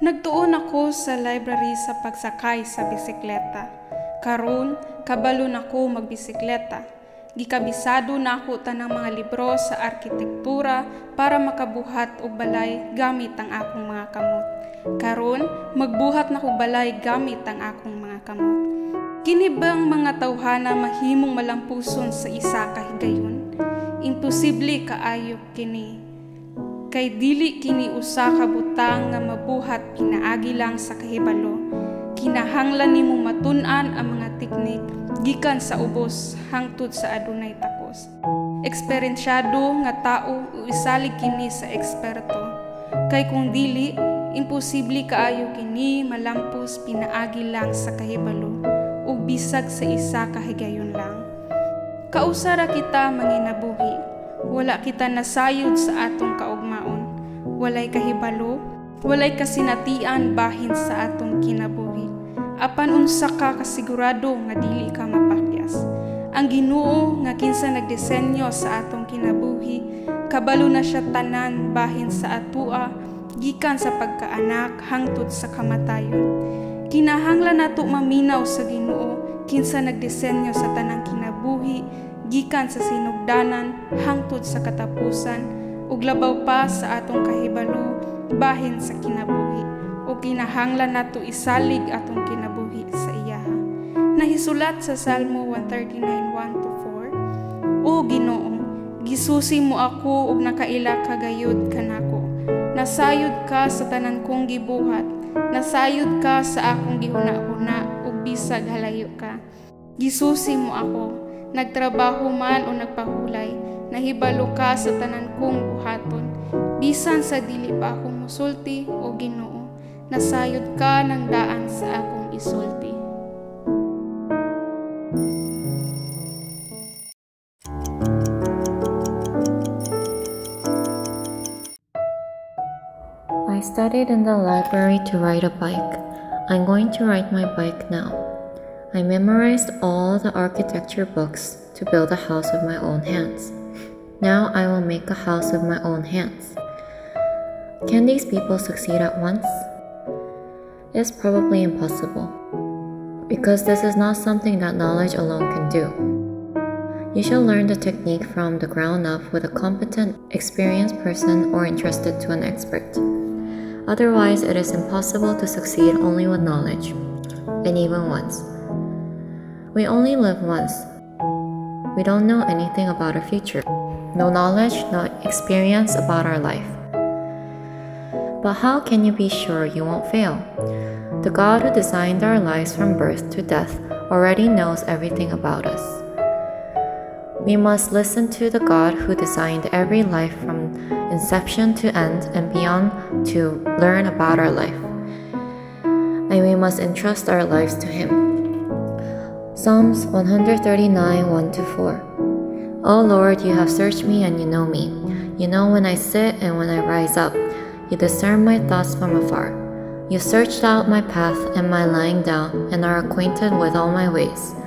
Nagtuon ako sa library sa pagsakay sa bisikleta. Karon, kabalo nako magbisikleta. Gikabisado nako tanang mga libro sa arkitektura para makabuhat og balay gamit ang akong mga kamot. Karon, magbuhat na kog balay gamit ang akong mga kamot. Kini bang mga tawhana mahimong malampuson sa isa ka higayon? Imposible kaayo kini. Kay dili kini usa ka butang nga mabuhat pinaagi lang sa kahibalo. Kinahanglan nimo matun-an ang mga teknik gikan sa ubos hangtod sa adunay takos. Eksperyensyado nga tao o isalig kini sa eksperto. Kay kung dili, imposible kaayo kini malampos pinaagi lang sa kahibalo ug bisag sa isa ka higayon lang. Kausa ra kita manginabuhi. Wala kita nasayod sa atong kaugmaon. Walay kahibalo, walay kasinatian bahin sa atong kinabuhi. Apan unsa ka kasigurado nga dili ka mapakyas? Ang Ginoo nga kinsa nagdisenyo sa atong kinabuhi, kabalo na siya tanan bahin sa atua gikan sa pagkaanak hangtod sa kamatayon. Kinahanglan nato maminaw sa Ginoo kinsa nagdisenyo sa tanang kinabuhi gikan sa sinugdanan hangtod sa katapusan ug labaw pa sa atong kahibalo bahin sa kinabuhi, ug kinahanglan nato isalig atong kinabuhi sa iyaha. Nahisulat sa Salmo 139:1-4, O Ginoo, gisusi mo ako ug nakaila ka gayud kanako. Nasayod ka sa tanan kong gibuhat, nasayod ka sa akong gihuna-huna ug bisag halayo ka. Gisusi mo ako, nagtrabaho man o nagpahulay, nahibalo ka sa tanan kong buhaton. Bisan sa dili pa ako musulti, o Ginoo, nasayod ka ng daan sa akong isulti. I studied in the library to ride a bike. I'm going to ride my bike now. I memorized all the architecture books to build a house with my own hands. Now I will make a house with my own hands. Can these people succeed at once? It's probably impossible, because this is not something that knowledge alone can do. You shall learn the technique from the ground up with a competent, experienced person or entrusted to an expert. Otherwise, it is impossible to succeed only with knowledge, and even once. We only live once. We don't know anything about our future. No knowledge, no experience about our life. But how can you be sure you won't fail? The God who designed our lives from birth to death already knows everything about us. We must listen to the God who designed every life from inception to end and beyond to learn about our life. And we must entrust our lives to Him. Psalms 139:1-4. O Lord, you have searched me and you know me. You know when I sit and when I rise up. You discern my thoughts from afar. You searched out my path and my lying down, and are acquainted with all my ways.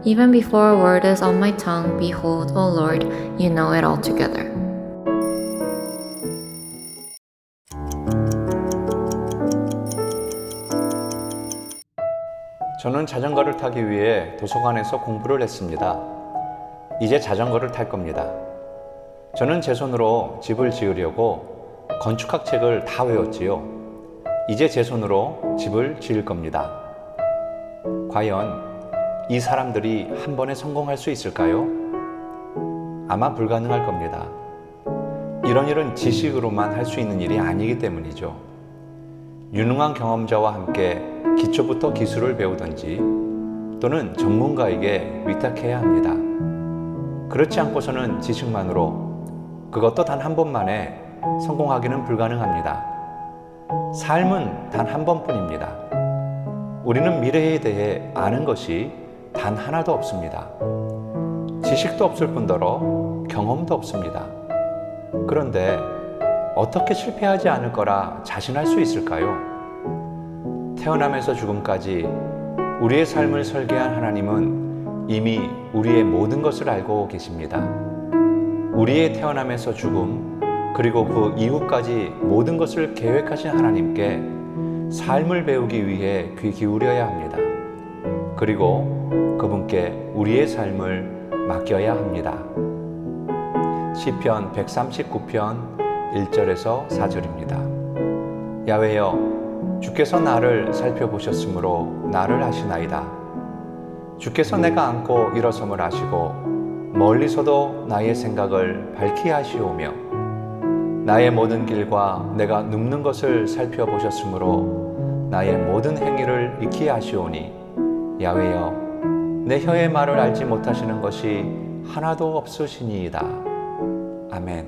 Even before a word is on my tongue, behold, O Lord, you know it altogether. 저는 자전거를 타기 위해 도서관에서 공부를 했습니다. 이제 자전거를 탈 겁니다. 저는 제 손으로 집을 지으려고 건축학 책을 다 외웠지요. 이제 제 손으로 집을 지을 겁니다. 과연 이 사람들이 한 번에 성공할 수 있을까요? 아마 불가능할 겁니다. 이런 일은 지식으로만 할 수 있는 일이 아니기 때문이죠. 유능한 경험자와 함께 기초부터 기술을 배우든지 또는 전문가에게 위탁해야 합니다. 그렇지 않고서는 지식만으로, 그것도 단 한 번만에 성공하기는 불가능합니다. 삶은 단 한 번뿐입니다. 우리는 미래에 대해 아는 것이 단 하나도 없습니다. 지식도 없을 뿐더러 경험도 없습니다. 그런데 어떻게 실패하지 않을 거라 자신할 수 있을까요? 태어나면서 죽음까지 우리의 삶을 설계한 하나님은 이미 우리의 모든 것을 알고 계십니다. 우리의 태어남에서 죽음, 그리고 그 이후까지 모든 것을 계획하신 하나님께 삶을 배우기 위해 귀 기울여야 합니다. 그리고 그분께 우리의 삶을 맡겨야 합니다. 시편 139편 1절에서 4절입니다. 야훼여, 주께서 나를 살펴보셨으므로 나를 아시나이다. 주께서 내가 앉고 일어섬을 아시고 멀리서도 나의 생각을 밝히 아시오며 나의 모든 길과 내가 눕는 것을 살펴보셨으므로 나의 모든 행위를 익히 아시오니 야훼여, 내 혀의 말을 알지 못하시는 것이 하나도 없으시니이다. 아멘.